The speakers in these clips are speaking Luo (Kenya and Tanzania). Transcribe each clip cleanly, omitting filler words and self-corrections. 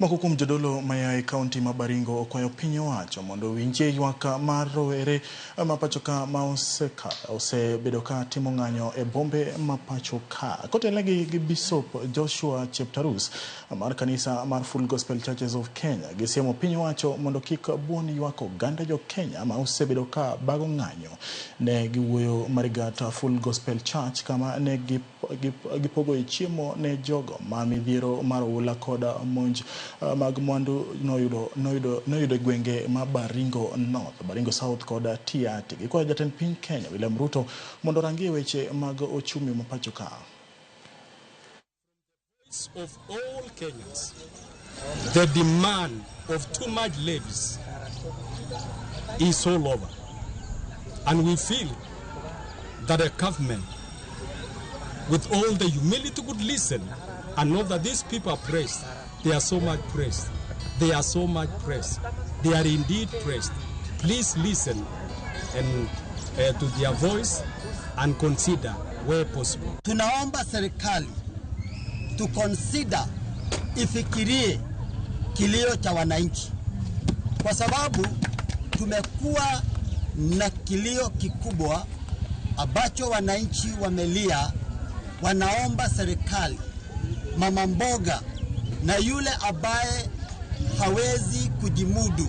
Moko kuom jodolo maya e kaunti ma Baringo okwayo piny owacho mondo owinjie ywak mar rowere ma pacho ka ma osebedo ka timo ng'anyo e bombe ma pacho ka. Kotelnegi gi Bishop Joshua Cheptarus mar kanisa mar Full Gospel Churches of Kenya, gisiemo piny owacho mondo kik buon ywak oganda jo Kenya ma osebedo ka bago ng'anyo. Ne giwuoyo Marigat Full Gospel Church kama ne gipogoe chiemo ne jogo ma midhiero mar oula kod monj mag mwandu noyudo e gwenge ma Baringo North, Baringo South kod Tiaty. Gikwayo jatend piny Kenya William Ruto mondo orangie weche mag ochumi ma pacho ka. Of all Kenyans, the demand of too much levies is all over. And we feel that the government, with all the humility, could listen and know that these people are pressed. They are so much pressed. They are so much pressed. They are indeed pressed. Please listen and to their voice and consider where possible. Tunaomba serikali to consider, ifikirie kilio cha wananchi, kwa sababu tumekuwa na kilio kikubwa ambacho wananchi wamelia, wanaomba serikali, mama mboga na yule ambaye hawezi kujimudu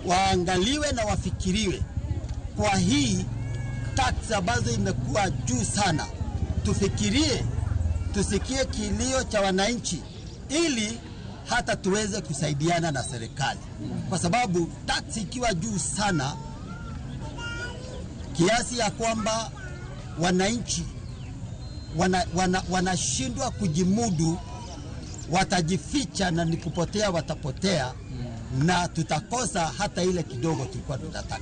waangaliwe na wafikiriwe kwa hii tax ambazo imekuwa juu sana. Tufikirie, tusikie kilio cha wananchi ili hata tuweze kusaidiana na serikali, kwa sababu tax ikiwa juu sana kiasi ya kwamba wananchi wanashindwa kujimudu, watajificha na ni kupotea watapotea, na tutakosa hata ile kidogo tulikuwa tunataka.